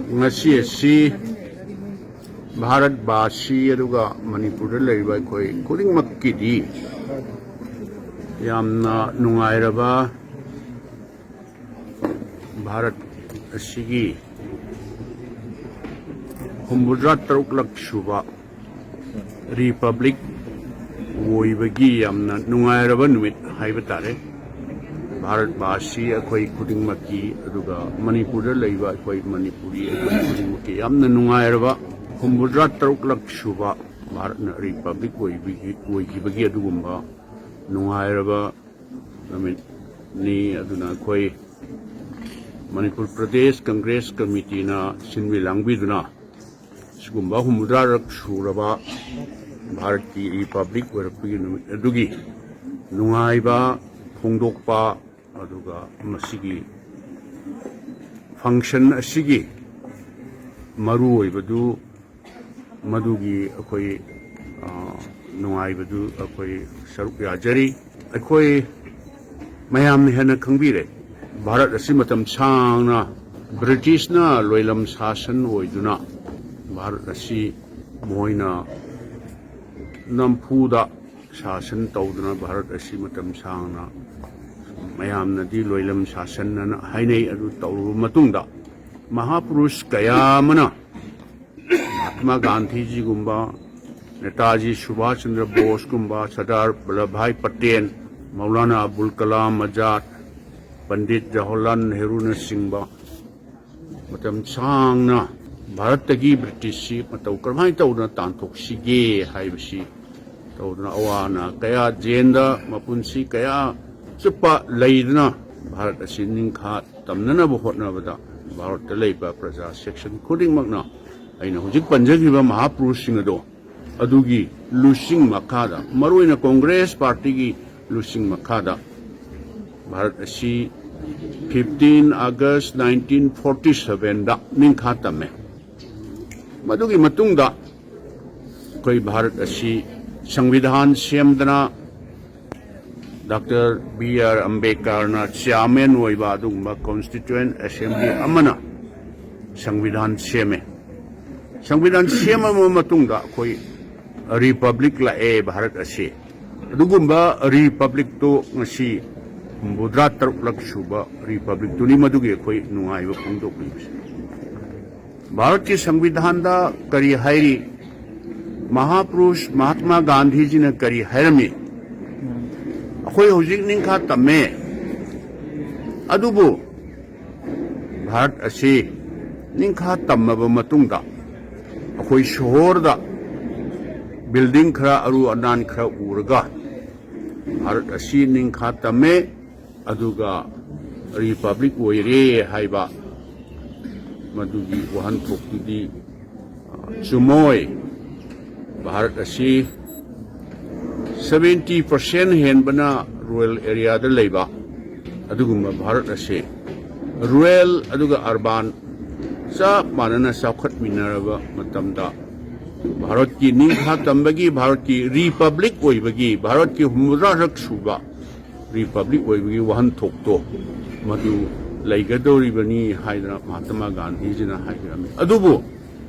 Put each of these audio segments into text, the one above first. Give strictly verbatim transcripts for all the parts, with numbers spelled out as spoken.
ꯉꯁꯤ ꯑꯁꯤ ꯚꯥꯔꯠ ꯕꯥꯁꯤ ꯑꯗꯨꯒ ꯃꯅꯤꯄꯨꯔꯗ ꯂꯩꯔꯤꯕ ꯑꯩꯈꯣꯏ ꯈꯨꯗꯤꯡꯃꯛꯀꯤꯗꯤ ꯌꯥꯝꯅ ꯅꯨꯡꯉꯥꯏꯔꯕ, ꯚꯥꯔꯠ ꯑꯁꯤꯒꯤ ꯍꯨꯝꯐꯨꯇꯔꯥ ꯇꯔꯨꯛꯂꯛ ꯁꯨꯕ ꯔꯤꯄꯕ꯭ꯂꯤꯛ ꯑꯣꯏꯕꯒꯤ ꯌꯥꯝꯅ ꯅꯨꯡꯉꯥꯏꯔꯕ ꯅꯨꯃꯤꯠ ꯍꯥꯏꯕ ꯇꯥꯔꯦ꯫ ꯚꯥꯔꯠ ꯕꯥꯁꯤ ꯑꯩꯈꯣꯏ ꯈꯨꯗꯤꯡꯃꯛꯀꯤ, ꯑꯗꯨꯒ ꯃꯅꯤꯄꯨꯔꯗ ꯂꯩꯕ ꯑꯩꯈꯣꯏ ꯃꯅꯤꯄꯨꯔꯤ ꯑꯩꯈꯣꯏ ꯈꯨꯗꯤꯡꯃꯛꯀꯤ ꯌꯥꯝꯅ ꯅꯨꯡꯉꯥꯏꯔꯕ ꯍꯨꯝꯐꯨꯇꯔꯥ ꯇꯔꯨꯛꯂꯛ ꯁꯨꯕ ꯚꯥꯔꯠꯅ ꯔꯤꯄꯕ꯭ꯂꯤꯛ ꯑꯣꯏꯕꯒꯤ, ꯑꯣꯏꯈꯤꯕꯒꯤ ꯑꯗꯨꯒꯨꯝꯕ ꯅꯨꯡꯉꯥꯏꯔꯕ ꯅꯨꯃꯤꯠꯅꯤ꯫ ꯑꯗꯨꯅ ꯑꯩꯈꯣꯏ ꯃꯅꯤꯄꯨꯔ ꯄ꯭ꯔꯗꯦꯁ ꯀꯪꯒ꯭ꯔꯦꯁ ꯀꯃꯤꯇꯤꯅ ꯁꯤꯟꯕꯤ ꯂꯥꯡꯕꯤꯗꯨꯅ ꯁꯤꯒꯨꯝꯕ ꯍꯨꯝꯐꯨꯇꯔꯥꯔꯛ ꯁꯨꯔꯕ ꯚꯥꯔꯠꯀꯤ ꯔꯤꯄꯕ꯭ꯂꯤꯛ ꯑꯣꯏꯔꯛꯄꯒꯤ ꯅꯨꯃꯤꯠ ꯑꯗꯨꯒꯤ ꯅꯨꯡꯉꯥꯏꯕ ꯐꯣꯡꯗꯣꯛꯄ, ꯑꯗꯨꯒ ꯃꯁꯤꯒꯤ ꯐꯪꯁꯟ ꯑꯁꯤꯒꯤ ꯃꯔꯨ ꯑꯣꯏꯕꯗꯨ, ꯃꯗꯨꯒꯤ ꯑꯩꯈꯣꯏ, ꯑ, ꯅꯨꯡꯉꯥꯏꯕꯗꯨ ꯑꯩꯈꯣꯏ ꯁꯔꯨꯛ ꯌꯥꯖꯔꯤ꯫ ꯑꯩꯈꯣꯏ ꯃꯌꯥꯝꯅ ꯍꯦꯟꯅ ꯈꯪꯕꯤꯔꯦ, ꯚꯥꯔꯠ ꯑꯁꯤ ꯃꯇꯝ ꯁꯥꯡꯅ ꯕ꯭ꯔꯤꯇꯤꯁꯅ ꯂꯣꯏꯂꯝ ꯁꯥꯁꯟ ꯑꯣꯏꯗꯨꯅ ꯚꯥꯔꯠ ꯑꯁꯤ ꯃꯈꯣꯏꯅ ꯅꯝꯐꯨꯗ ꯁꯥꯁꯟ ꯇꯧꯗꯨꯅ ꯚꯥꯔꯠ ꯑꯁꯤ ꯃꯇꯝ ꯁꯥꯡꯅ ꯃꯌꯥꯝꯅꯗꯤ ꯂꯣꯏꯂꯝ ꯁꯥꯁꯟ ꯑꯅ ꯍꯥꯏꯅꯩ꯫ ꯑꯗꯨ ꯇꯧꯔꯕ ꯃꯇꯨꯡꯗ ꯃꯍꯥꯄꯨꯔꯨꯁ ꯀꯌꯥ ꯑꯃꯅ ꯃꯍꯥꯇꯃꯥ ꯒꯥꯟꯙꯤꯖꯤꯒꯨꯝꯕ, ꯅꯦꯇꯥꯖꯤ ꯁꯨꯚꯥꯁ ꯆꯟꯗ꯭ꯔ ꯕꯣꯁꯀꯨꯝꯕ, ꯁꯔꯗꯥꯔ ꯚꯜꯂꯚꯚꯥꯏ ꯄꯇꯦꯜ, ꯃꯧꯂꯥꯅꯥ ꯑꯕꯨꯜ ꯀꯂꯥꯝ ꯑꯖꯥꯗ, ꯄꯟꯗꯤꯠ ꯖꯋꯥꯍꯔꯂꯥꯜ ꯅꯦꯍꯔꯨꯅꯆꯤꯡꯕ ꯃꯇꯝ ꯁꯥꯡꯅ ꯚꯥꯔꯠꯇꯒꯤ ꯕ꯭ꯔꯤꯇꯤꯁꯁꯤ ꯃꯇꯧ ꯀꯔꯝꯍꯥꯏꯅ ꯇꯧꯗꯅ ꯇꯥꯟꯊꯣꯛꯁꯤꯒꯦ ꯍꯥꯏꯕꯁꯤ ꯇꯧꯗꯅ, ꯑꯋꯥ ꯑꯅꯥ ꯀꯌꯥ, ꯖꯦꯜꯗ ꯃꯄꯨꯟꯁꯤ ꯀꯌꯥ ꯆꯨꯞꯄ ꯂꯩꯗꯨꯅ ꯚꯥꯔꯠ ꯑꯁꯤ ꯅꯤꯡꯈꯥ ꯇꯝꯅꯅꯕ ꯍꯣꯠꯅꯕꯗ ꯚꯥꯔꯠꯇ ꯂꯩꯕ ꯄ꯭ꯔꯖꯥ ꯁꯦꯛꯁꯟ ꯈꯨꯗꯤꯡꯃꯛꯅ ꯑꯩꯅ ꯍꯧꯖꯤꯛ ꯄꯟꯖꯈꯤꯕ ꯃꯍꯥꯄꯨꯔꯨꯁꯁꯤꯡ ꯑꯗꯣ, ꯑꯗꯨꯒꯤ ꯂꯨꯆꯤꯡ ꯃꯈꯥꯗ, ꯃꯔꯨꯑꯣꯏꯅ ꯀꯣꯡꯒ꯭ꯔꯦꯁ ꯄꯥꯔꯇꯤꯒꯤ ꯂꯨꯆꯤꯡ ꯃꯈꯥꯗ ꯚꯥꯔꯠ ꯑꯁꯤ fifteen August nineteen forty sevenꯗ ꯅꯤꯡꯈꯥ ꯇꯝꯃꯦ꯫ ꯃꯗꯨꯒꯤ ꯃꯇꯨꯡꯗ ꯑꯩꯈꯣꯏ ꯚꯥꯔꯠ ꯑꯁꯤ ꯁꯪꯕꯤꯙꯥꯟ ꯁꯦꯝꯗꯅ, ꯗꯥꯛꯇꯔ ꯕꯤ ꯑꯥꯔ ꯑꯝꯕꯦꯗꯀꯔꯅ ꯆꯤꯌꯥꯔꯃꯦꯟ ꯑꯣꯏꯕ ꯑꯗꯨꯒꯨꯝꯕ ꯀꯣꯟꯁꯇꯤꯇ꯭ꯌꯨꯌꯦꯟ ꯑꯦꯁꯦꯝꯕ꯭ꯂꯤ ꯑꯃꯅ ꯁꯪꯕꯤꯙꯥꯟ ꯁꯦꯝꯃꯦ꯫ ꯁꯪꯕꯤꯙꯥꯟ ꯁꯦꯝꯃꯕ ꯃꯇꯨꯡꯗ ꯑꯩꯈꯣꯏ ꯔꯤꯄꯕ꯭ꯂꯤꯛ ꯂꯥꯛꯑꯦ ꯚꯥꯔꯠ ꯑꯁꯤ꯫ ꯑꯗꯨꯒꯨꯝꯕ ꯔꯤꯄꯕ꯭ꯂꯤꯛꯇꯨ ꯉꯁꯤ ꯍꯨꯝꯐꯨꯇꯔꯥ ꯇꯔꯨꯛꯂꯛ ꯁꯨꯕ ꯔꯤꯄꯕ꯭ꯂꯤꯛꯇꯨꯅꯤ꯫ ꯃꯗꯨꯒꯤ ꯑꯩꯈꯣꯏ ꯅꯨꯡꯉꯥꯏꯕ ꯐꯣꯡꯗꯣꯛꯂꯤꯕꯁꯦ꯫ ꯚꯥꯔꯠꯀꯤ ꯁꯪꯕꯤꯙꯥꯟꯗ ꯀꯔꯤ ꯍꯥꯏꯔꯤ? ꯃꯍꯥꯄꯨꯔꯨꯁ ꯃꯍꯥꯠꯃꯥ ꯒꯥꯟꯙꯤꯖꯤꯅ ꯀꯔꯤ ꯍꯥꯏꯔꯝꯃꯤ? ꯑꯩꯈꯣꯏ ꯍꯧꯖꯤꯛ ꯅꯤꯡꯈꯥ ꯇꯝꯃꯦ, ꯑꯗꯨꯕꯨ ꯚꯥꯔꯠ ꯑꯁꯤ ꯅꯤꯡꯈꯥ ꯇꯝꯃꯕ ꯃꯇꯨꯡꯗ ꯑꯩꯈꯣꯏ ꯁꯣꯍꯣꯔꯗ ꯕꯤꯜꯗꯤꯡ ꯈꯔ, ꯑꯔꯨ ꯑꯅꯥꯟ ꯈꯔ ꯎꯔꯒ ꯚꯥꯔꯠ ꯑꯁꯤ ꯅꯤꯡꯈꯥ ꯇꯝꯃꯦ, ꯑꯗꯨꯒ ꯔꯤꯄꯕ꯭ꯂꯤꯛ ꯑꯣꯏꯔꯦ ꯍꯥꯏꯕ ꯃꯗꯨꯒꯤ ꯋꯥꯍꯟꯊꯣꯛꯇꯨꯗꯤ, ꯑ, ꯆꯨꯝꯃꯣꯏ꯫ ꯚꯥꯔꯠ ꯑꯁꯤ seventy percent ꯍꯦꯟꯕꯅ ꯔꯨꯔꯦꯜ ꯑꯦꯔꯤꯌꯥꯗ ꯂꯩꯕ ꯑꯗꯨꯒꯨꯝꯕ ꯚꯥꯔꯠ ꯑꯁꯤ ꯔꯨꯔꯦꯜ ꯑꯗꯨꯒ ꯑꯔꯕꯥꯟ ꯆꯞ ꯃꯥꯟꯅꯅ ꯆꯥꯎꯈꯠꯃꯤꯟꯅꯔꯕ ꯃꯇꯝꯗ, ꯚꯥꯔꯠꯀꯤ ꯅꯤꯡꯈꯥ ꯇꯝꯕꯒꯤ, ꯚꯥꯔꯠꯀꯤ ꯔꯤꯄꯕ꯭ꯂꯤꯛ ꯑꯣꯏꯕꯒꯤ, ꯚꯥꯔꯠꯀꯤ ꯍꯨꯝꯐꯨꯇꯔꯥꯔꯛ ꯁꯨꯕ ꯔꯤꯄꯕ꯭ꯂꯤꯛ ꯑꯣꯏꯕꯒꯤ ꯋꯥꯍꯟꯊꯣꯛꯇꯣ ꯃꯗꯨ ꯂꯩꯒꯗꯧꯔꯤꯕꯅꯤ ꯍꯥꯏꯗꯅ ꯃꯍꯥꯇꯃꯥ ꯒꯥꯟꯙꯤꯖꯤꯅ ꯍꯥꯏꯕꯤꯔꯝꯃꯤ꯫ ꯑꯗꯨꯕꯨ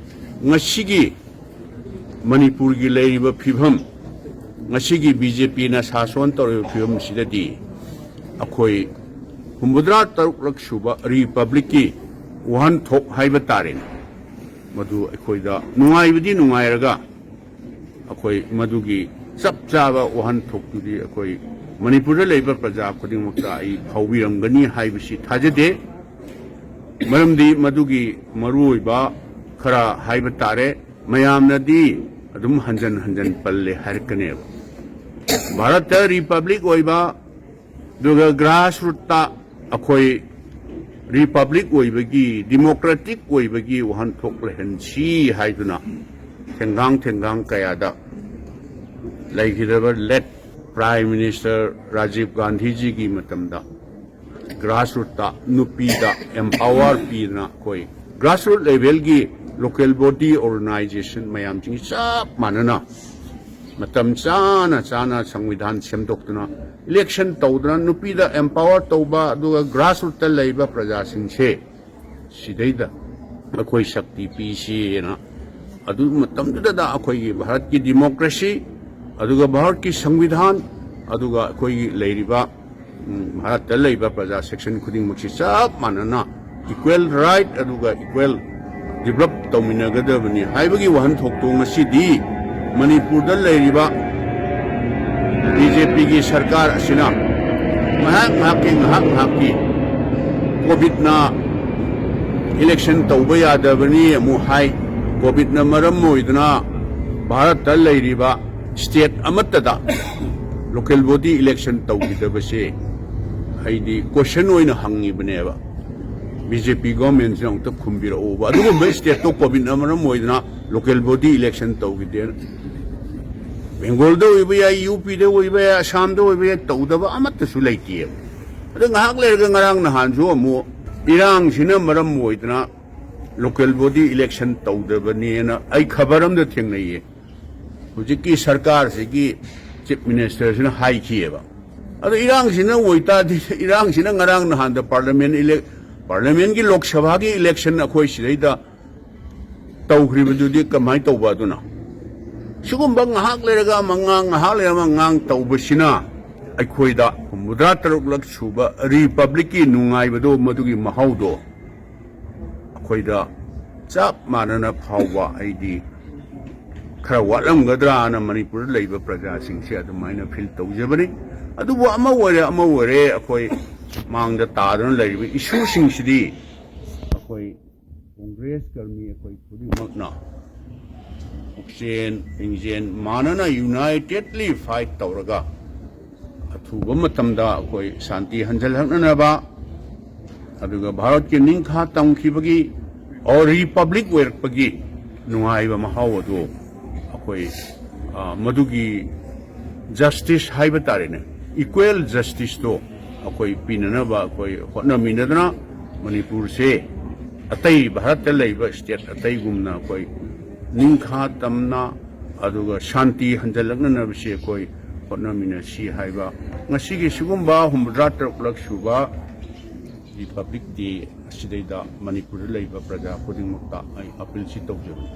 ꯉꯁꯤꯒꯤ ꯃꯅꯤꯄꯨꯔꯒꯤ ꯂꯩꯔꯤꯕ ꯐꯤꯕꯝ, ꯉꯁꯤꯒꯤ ꯕꯤ ꯖꯦ ꯄꯤꯅ ꯁꯥꯁꯣꯟ ꯇꯧꯔꯤꯕ ꯐꯤꯕꯝꯁꯤꯗꯗꯤ ꯑꯩꯈꯣꯏ ꯍꯨꯝꯐꯨꯇꯔꯥ ꯇꯔꯨꯛꯂꯛ ꯁꯨꯕ ꯔꯤꯄꯕ꯭ꯂꯤꯛꯀꯤ ꯋꯥꯍꯟꯊꯣꯛ ꯍꯥꯏꯕ ꯇꯥꯔꯦꯅꯦ, ꯃꯗꯨ ꯑꯩꯈꯣꯏꯗ ꯅꯨꯡꯉꯥꯏꯕꯗꯤ ꯅꯨꯡꯉꯥꯏꯔꯒ, ꯑꯩꯈꯣꯏ ꯃꯗꯨꯒꯤ ꯆꯞ ꯆꯥꯕ ꯋꯥꯍꯟꯊꯣꯛꯇꯨꯗꯤ ꯑꯩꯈꯣꯏ ꯃꯅꯤꯄꯨꯔꯗ ꯂꯩꯕ ꯄ꯭ꯔꯖꯥ ꯈꯨꯗꯤꯡꯃꯛꯇ ꯑꯩ ꯐꯥꯎꯕꯤꯔꯝꯒꯅꯤ ꯍꯥꯏꯕꯁꯤ ꯊꯥꯖꯗꯦ꯫ ꯃꯔꯝꯗꯤ ꯃꯗꯨꯒꯤ ꯃꯔꯨꯑꯣꯏꯕ ꯈꯔ ꯍꯥꯏꯕ ꯇꯥꯔꯦ, ꯃꯌꯥꯝꯅꯗꯤ ꯑꯗꯨꯝ ꯍꯟꯖꯟ ꯍꯟꯖꯟ ꯄꯜꯂꯦ ꯍꯥꯏꯔꯛꯀꯅꯦꯕ꯫ ꯚꯥꯔꯠꯇ ꯔꯤꯄꯕ꯭ꯂꯤꯛ ꯑꯣꯏꯕ, ꯑꯗꯨꯒ ꯒ꯭ꯔꯥꯁ ꯔꯨꯠꯇ ꯑꯩꯈꯣꯏ ꯔꯤꯄꯕ꯭ꯂꯤꯛ ꯑꯣꯏꯕꯒꯤ, ꯗꯤꯃꯣꯀ꯭ꯔꯦꯇꯤꯛ ꯑꯣꯏꯕꯒꯤ ꯋꯥꯍꯟꯊꯣꯛ ꯂꯩꯍꯟꯁꯤ ꯍꯥꯏꯗꯨꯅ ꯊꯦꯡꯒꯥꯡ ꯊꯦꯡꯒꯥꯡ ꯀꯌꯥꯗ ꯂꯩꯈꯤꯗꯕ ꯂꯦꯠ ꯄ꯭ꯔꯥꯏꯝ ꯃꯤꯅꯤꯁꯇꯔ ꯔꯥꯖꯤꯕ ꯒꯥꯟꯙꯤꯖꯤꯒꯤ ꯃꯇꯝꯗ ꯒ꯭ꯔꯥꯁ ꯔꯨꯠꯇ ꯅꯨꯄꯤꯗ ꯑꯦꯝꯄꯥꯋꯔ ꯄꯤꯗꯅ ꯑꯩꯈꯣꯏ ꯒ꯭ꯔꯥꯁ ꯔꯨꯠ ꯂꯦꯚꯦꯜꯒꯤ ꯂꯣꯀꯦꯜ ꯕꯣꯗꯤ ꯑꯣꯔꯒꯅꯥꯏꯖꯦꯁꯟ ꯃꯌꯥꯝꯁꯤꯡ ꯆꯞ ꯃꯥꯟꯅꯅ ꯃꯇꯝ ꯆꯥꯅ ꯆꯥꯅ ꯁꯪꯕꯤꯙꯥꯟ ꯁꯦꯝꯗꯣꯛꯇꯨꯅ ꯏꯂꯦꯛꯁꯟ ꯇꯧꯗꯨꯅ ꯅꯨꯄꯤꯗ ꯑꯦꯝꯄꯥꯋꯔ ꯇꯧꯕ, ꯑꯗꯨꯒ ꯒ꯭ꯔꯥꯁ ꯔꯨꯠꯇ ꯂꯩꯕ ꯄ꯭ꯔꯖꯥꯁꯤꯡꯁꯦ ꯁꯤꯗꯩꯗ ꯑꯩꯈꯣꯏ ꯁꯛꯇꯤ ꯄꯤꯁꯤꯅ꯫ ꯑꯗꯨ ꯃꯇꯝꯗꯨꯗ ꯑꯩꯈꯣꯏꯒꯤ ꯚꯥꯔꯠꯀꯤ ꯗꯤꯃꯣꯀ꯭ꯔꯦꯁꯤ, ꯑꯗꯨꯒ ꯚꯥꯔꯠꯀꯤ ꯁꯪꯕꯤꯙꯥꯟ, ꯑꯗꯨꯒ ꯑꯩꯈꯣꯏꯒꯤ ꯂꯩꯔꯤꯕ, ꯎꯝ, ꯚꯥꯔꯠꯇ ꯂꯩꯕ ꯄ꯭ꯔꯖꯥ ꯁꯦꯛꯁꯟ ꯈꯨꯗꯤꯡꯃꯛꯁꯤ ꯆꯞ ꯃꯥꯟꯅꯅ ꯏꯀ꯭ꯋꯦꯜ ꯔꯥꯏꯠ ꯑꯗꯨꯒ ꯏꯀ꯭ꯋꯦꯜ ꯗꯤꯕꯂꯞ ꯇꯧꯃꯤꯟꯅꯒꯗꯕꯅꯤ ꯍꯥꯏꯕꯒꯤ ꯋꯥꯍꯟꯊꯣꯛꯇꯣ ꯉꯁꯤꯗꯤ ꯃꯅꯤꯄꯨꯔꯗ ꯂꯩꯔꯤꯕ ꯕꯤ ꯖꯦ ꯄꯤꯒꯤ ꯁꯔꯀꯥꯔ ꯑꯁꯤꯅ ꯉꯥꯏꯍꯥꯛ ꯉꯥꯏꯍꯥꯛꯀꯤ, ꯉꯥꯏꯍꯥꯛ ꯉꯥꯏꯍꯥꯛꯀꯤ ꯀꯣꯚꯤꯗꯅ ꯏꯂꯦꯛꯁꯟ ꯇꯧꯕ ꯌꯥꯗꯕꯅꯤ ꯑꯃꯨꯛ ꯍꯥꯏ꯫ ꯀꯣꯚꯤꯗꯅ ꯃꯔꯝ ꯑꯣꯏꯗꯨꯅ ꯚꯥꯔꯠꯇ ꯂꯩꯔꯤꯕ ꯁ꯭ꯇꯦꯠ ꯑꯃꯠꯇꯗ ꯂꯣꯀꯦꯜ ꯕꯣꯗꯤ ꯏꯂꯦꯛꯁꯟ ꯇꯧꯈꯤꯗꯕꯁꯦ ꯑꯩꯗꯤ ꯀꯣꯏꯁꯟ ꯑꯣꯏꯅ ꯍꯪꯉꯤꯕꯅꯦꯕ꯫ ꯕꯤ ꯖꯦ ꯄꯤ ꯒꯣꯔꯃꯦꯟꯁꯤꯅ ꯑꯃꯨꯛꯇ ꯈꯨꯝꯕꯤꯔꯛꯎꯕ꯫ ꯑꯗꯨꯒꯨꯝꯕ ꯁ꯭ꯇꯦꯠꯇꯣ ꯀꯣꯚꯤꯗꯅ ꯃꯔꯝ ꯑꯣꯏꯗꯨꯅ ꯂꯣꯀꯦꯜ ꯕꯣꯗꯤ ꯏꯂꯦꯛꯁꯟ ꯇꯧꯈꯤꯗꯦꯅ꯫ ꯕꯦꯡꯒꯣꯜꯗ ꯑꯣꯏꯕ ꯌꯥꯏ, ꯌꯨ ꯄꯤꯗ ꯑꯣꯏꯕ ꯌꯥꯏ, ꯑꯁꯥꯝꯗ ꯑꯣꯏꯕ ꯌꯥꯏ, ꯇꯧꯗꯕ ꯑꯃꯠꯇꯁꯨ ꯂꯩꯇꯦꯕ꯫ ꯑꯗꯣ ꯉꯥꯏꯍꯥꯛ ꯂꯩꯔꯒ ꯉꯔꯥꯡ ꯅꯍꯥꯟꯁꯨ ꯑꯃꯨꯛ ꯏꯔꯥꯡꯁꯤꯅ ꯃꯔꯝ ꯑꯣꯏꯗꯅ ꯂꯣꯀꯦꯜ ꯕꯣꯗꯤ ꯏꯂꯦꯛꯁꯟ ꯇꯧꯗꯕꯅꯦꯅ ꯑꯩ ꯈꯕꯔ ꯑꯃꯗ ꯊꯦꯡꯅꯩꯌꯦ꯫ ꯍꯧꯖꯤꯛꯀꯤ ꯁꯔꯀꯥꯔꯁꯤꯒꯤ ꯆꯤꯐ ꯃꯤꯅꯤꯁꯇꯔꯁꯤꯅ ꯍꯥꯏꯈꯤꯑꯕ꯫ ꯑꯗꯣ ꯏꯔꯥꯡꯁꯤꯅ ꯑꯣꯏꯇꯥꯔꯗꯤ, ꯏꯔꯥꯡꯁꯤꯅ ꯉꯔꯥꯡ ꯅꯍꯥꯟꯗ ꯄꯥꯔꯂꯤꯌꯥꯃꯦꯟ ꯏꯂꯦꯛ-, ꯄꯥꯔꯂꯤꯌꯥꯃꯦꯟꯒꯤ ꯂꯣꯛ ꯁꯚꯥꯒꯤ ꯏꯂꯦꯛꯁꯟ ꯑꯩꯈꯣꯏ ꯁꯤꯗꯩꯗ ꯇꯧꯈ꯭ꯔꯤꯕꯗꯨꯗꯤ ꯀꯃꯥꯏꯅ ꯇꯧꯕ ꯑꯗꯨꯅ? ꯁꯤꯒꯨꯝꯕ ꯉꯥꯏꯍꯥꯛ ꯂꯩꯔꯒ ꯑꯃ ꯉꯥꯡ, ꯉꯥꯏꯍꯥꯛ ꯂꯩꯔꯒ ꯑꯃ ꯉꯥꯡ ꯇꯧꯕꯁꯤꯅ ꯑꯩꯈꯣꯏꯗ ꯍꯨꯝꯐꯨꯇꯔꯥ ꯇꯔꯨꯛꯂꯛ ꯁꯨꯕ ꯔꯤꯄꯕ꯭ꯂꯤꯛꯀꯤ ꯅꯨꯡꯉꯥꯏꯕꯗꯣ, ꯃꯗꯨꯒꯤ ꯃꯍꯥꯎꯗꯣ ꯑꯩꯈꯣꯏꯗ ꯆꯞ ꯃꯥꯟꯅꯅ ꯐꯥꯎꯕ ꯑꯩꯗꯤ ꯈꯔ ꯋꯥꯠꯂꯝꯒꯗ꯭ꯔꯥꯅ ꯃꯅꯤꯄꯨꯔꯗ ꯂꯩꯕ ꯄ꯭ꯔꯖꯥꯁꯤꯡꯁꯦ ꯑꯗꯨꯃꯥꯏꯅ ꯐꯤꯜ ꯇꯧꯖꯕꯅꯤ꯫ ꯑꯗꯨꯕꯨ ꯑꯃ ꯑꯣꯏꯔꯦ, ꯑꯃ ꯑꯣꯏꯔꯦ, ꯑꯩꯈꯣꯏ ꯃꯥꯡꯗ ꯇꯥꯗꯨꯅ ꯂꯩꯔꯤꯕ ꯏꯁꯨꯁꯤꯡꯁꯤꯗꯤ ꯑꯩꯈꯣꯏ ꯀꯣꯡꯒ꯭ꯔꯦꯁ ꯀꯔꯃꯤ ꯑꯩꯈꯣꯏ ꯈꯨꯗꯤꯡꯃꯛꯅ ꯄꯨꯛꯆꯦꯟ ꯂꯤꯡꯖꯦꯜ ꯃꯥꯟꯅꯅ ꯌꯨꯅꯥꯏꯇꯦꯗꯂꯤ ꯐꯥꯏꯠ ꯇꯧꯔꯒ ꯑꯊꯨꯕ ꯃꯇꯝꯗ ꯑꯩꯈꯣꯏ ꯁꯥꯟꯇꯤ ꯍꯟꯖꯤꯜꯂꯛꯅꯅꯕ, ꯑꯗꯨꯒ ꯚꯥꯔꯠꯀꯤ ꯅꯤꯡꯈꯥ ꯇꯝꯈꯤꯕꯒꯤ, ꯑꯣ, ꯔꯤꯄꯕ꯭ꯂꯤꯛ ꯑꯣꯏꯔꯛꯄꯒꯤ ꯅꯨꯡꯉꯥꯏꯕ ꯃꯍꯥꯎ ꯑꯗꯨ ꯑꯩꯈꯣꯏ, ꯑ, ꯃꯗꯨꯒꯤ ꯖꯁꯇꯤꯁ ꯍꯥꯏꯕ ꯇꯥꯔꯦꯅꯦ, ꯏꯀ꯭ꯋꯦꯜ ꯖꯁꯇꯤꯁꯇꯣ ꯑꯩꯈꯣꯏ ꯄꯤꯅꯅꯕ ꯑꯩꯈꯣꯏ ꯍꯣꯠꯅꯃꯤꯟꯅꯗꯅ ꯃꯅꯤꯄꯨꯔꯁꯦ ꯑꯇꯩ ꯚꯥꯔꯠꯇ ꯂꯩꯕ ꯁ꯭ꯇꯦꯠ ꯑꯇꯩꯒꯨꯝꯅ ꯑꯩꯈꯣꯏ ꯅꯤꯡꯈꯥ ꯇꯝꯅ ꯑꯗꯨꯒ ꯁꯥꯟꯇꯤ ꯍꯟꯖꯤꯜꯂꯛꯅꯅꯕꯁꯦ ꯑꯩꯈꯣꯏ ꯍꯣꯠꯅꯃꯤꯟꯅꯁꯤ ꯍꯥꯏꯕ ꯉꯁꯤꯒꯤ ꯁꯤꯒꯨꯝꯕ ꯍꯨꯝꯐꯨꯇꯔꯥ ꯇꯔꯨꯛꯂꯛ ꯁꯨꯕ ꯔꯤꯄꯕ꯭ꯂꯤꯛ ꯗꯦ ꯑꯁꯤꯗꯩꯗ ꯃꯅꯤꯄꯨꯔꯗ ꯂꯩꯕ ꯄ꯭ꯔꯖꯥ ꯈꯨꯗꯤꯡꯃꯛꯇ ꯑꯩ ꯑꯄꯤꯜꯁꯤ ꯇꯧꯖꯕꯅꯤ꯫